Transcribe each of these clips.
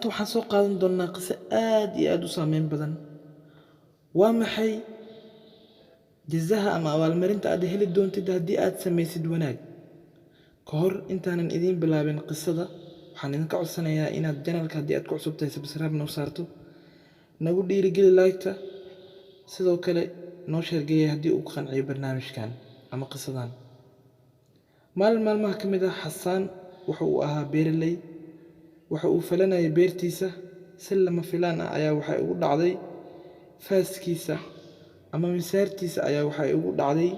Maanta waxaan soo qaadan doonnaa qiso aad iyo aad u saameyn badan. Waa maxay jazaha ama abaalmarinta aad heli doontid haddii aad samaysid wanaag? Ka hor intaanan idiin bilaabin qisada, waxaan idinka codsanayaa inaad channelka, haddii aad ku cusub tahay, subscribe noo saarto, nagu dhiirigeli like-ta, sidoo kale noo share gareeya haddii uu ku qanciyo barnaamijkan ama qisadan. Maalin maalmaha ka mid ah, Xasaan waxa uu ahaa beeraley. Waxa uu falanayay beertiisa. Si lama filaan ah ayaa waxay ugu dhacday faaskiisa ama misaartiisa ayaa waxay ugu dhacday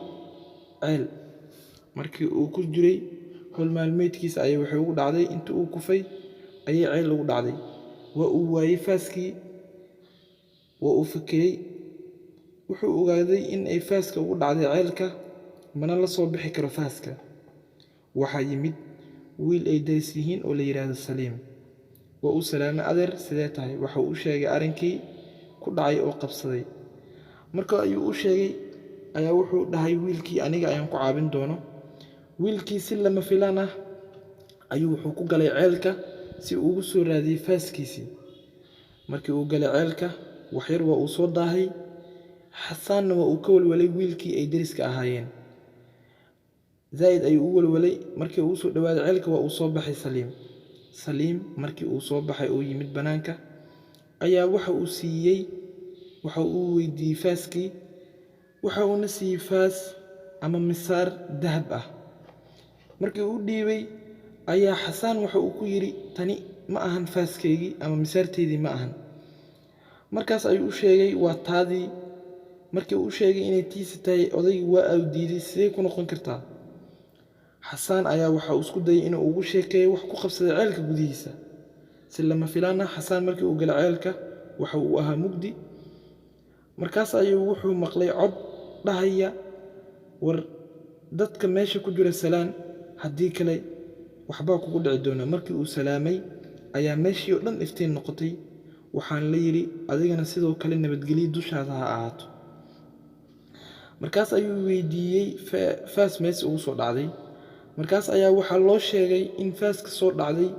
ceel. Markii uu ku jiray howl maalmeedkiisa ayay waxay ugu dhacday, intii uu kufay ayay ceel ugu dhacday. Waa uu waayey faaskii. Waa uu fekeray. Wuxuu ogaaday in ay faaska ugu dhacday ceelka, mana la soo bixi karo faaska. Waxaa yimid wiil ay daris yihiin oo la yidhaahdo Saliim. Waa uu salaamay: "Adeer, sidee tahay?" Waxa uu u sheegay arrinkii ku dhacay oo qabsaday. Marka ayuu u sheegay ayaa wuxuu dhahay wiilkii: "Aniga ayaan ku caawin doono." Wiilkii si lama filaan ah ayuu wuxuu ku galay ceelka si uu ugu soo raadiyey faaskiisii. Markii uu galay ceelka waxyar, waa uu soo daahay. Xasaanna waa uu ka walwalay wiilkii ay dariska ahaayeen, zaa'id ayuu u walwalay. Markii uu soo dhawaaday ceelka, waa uu soo baxay Saliim. Saliim markii uu soo baxay oo yimid bannaanka ayaa waxa uu siiyey, waxa uu weydiiyey faaskii, waxa uuna siiyey faas ama misaar dahab ah. Markii uu u dhiibay ayaa Xasaan waxa uu ku yidhi: "Tani ma ahan faaskaygii ama misaarteydii ma ahan." Markaas ayuu u sheegay: "Waa taadii." Markii uu u sheegay inay tiisi tahay, odaygii waa uu diiday: "Sidee ku noqon kartaa?" Xasaan ayaa waxa uu isku dayay inuu ugu sheekeeyo wax ku qabsaday ceelka gudihiisa. Si lama filaan ah, Xasaan markii uu galay ceelka, waxa uu ahaa mugdi. Markaas ayuu wuxuu maqlay cod dhahaya: "War dadka meesha ku jira salaan, haddii kale waxbaa kugu dhici doona." Markii uu salaamay ayaa meeshii oo dhan iftiin noqotay. Waxaan la yidhi: "Adigana sidoo kale nabadgelyo dushaada ha ahaato." Markaas ayuu weydiiyey faas meesha ugu soo dhacday. Markaas ayaa waxaa loo sheegay in faaska soo dhacday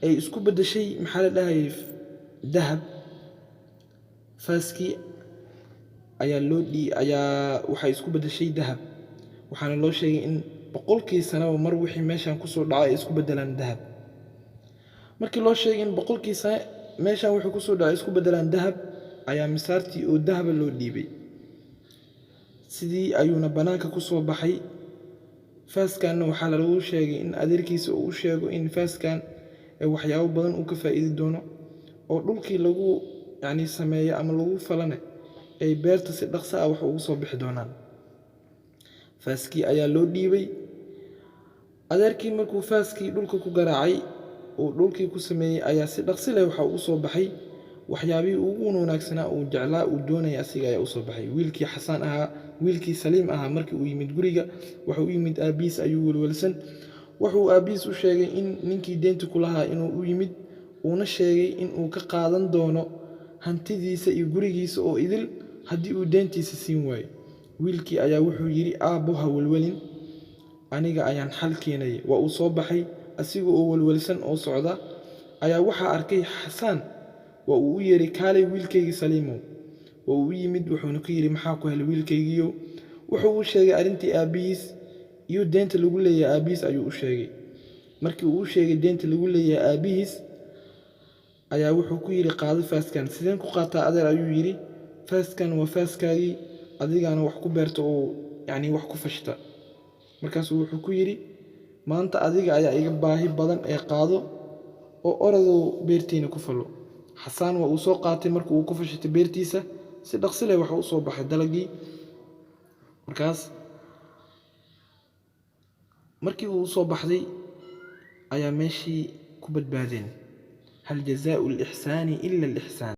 ay isku beddeshay, maxaa la dhahayay, dahab. Faaskii ayaa loo dhii ayaa waxay isku beddeshay dahab. Waxaana loo sheegay in 100kii sanaba mar wixii meeshan kusoo dhacay ay isku beddelaan dahab. Markii loo sheegay in 100kii sano meeshan wixii kusoo dhacay isku beddelaan dahab, ayaa misaartii oo dahaba loo dhiibay. Sidii ayuuna bannaanka kusoo baxay. Faaskanna waxaa lagu sheegay in adeerkiisa uu u sheego in faaskan waxyaabo badan uu ka faa'iidi doono, oo dhulkii lagu yacni sameeyo ama lagu falane ay beerta si dhaqso ah wax ugu soo bixi doonaan. Faaskii ayaa loo dhiibay adeerkii. Markuu faaskii dhulka ku garaacay, uu dhulkii ku sameeyey, ayaa si dhaqsi leh waxa ugu soo baxay waxyaabihii ugu wanaagsanaa uu jeclaa, uu doonayay asiga ayaa usoo baxay. Wiilkii Xasaan ahaa, wiilkii Saliim ahaa, markii uu yimid guriga, wuxuu u yimid aabbihiis ayuu welwelsan. Wuxuu aabbihiis u sheegay in ninkii deynta ku lahaa inuu u yimid, uuna sheegay in uu ka qaadan doono hantidiisa iyo gurigiisa oo idil haddii uu deyntiisa siin waayo. Wiilkii ayaa wuxuu yidhi: "Aabbo, ha welwelin, aniga ayaan xal keenayay." Waa uu soo baxay asiga oo welwelsan oo socda ayaa waxaa arkay Xasaan. Waa uu u yeeray: "Kaalay, wiilkaygii Saliimow." Waa uu u yimid. Wuxuuna ku yidhi: "Maxaa ku helay, wiilkaygiiyow?" Wuxuu u sheegay arrintii aabbihiis iyo deynta lagu leeyahay aabbihiis ayuu u sheegay. Markii uu u sheegay deynta lagu leeyahay aabbihiis ayaa wuxuu ku yidhi: "Qaado faaskan." "Sideen ku qaataa, adeer?" ayuu yidhi. "Faaskan waa faaskaagii, adigaana wax ku beerta oo yacni wax ku fashta." Markaasuu wuxuu ku yidhi: "Maanta adiga ayaa iga baahi badan, ee qaado oo orodow beertiina ku falo." Xasaan waa uu soo qaatay. Markii uu ku fashatay beertiisa, si dhaqsi leh waxa u soo baxay dalagii. Markaas markii uu soo baxday ayaa meeshii ku badbaadeen. هل جزاء الإحسان إلا الإحسان.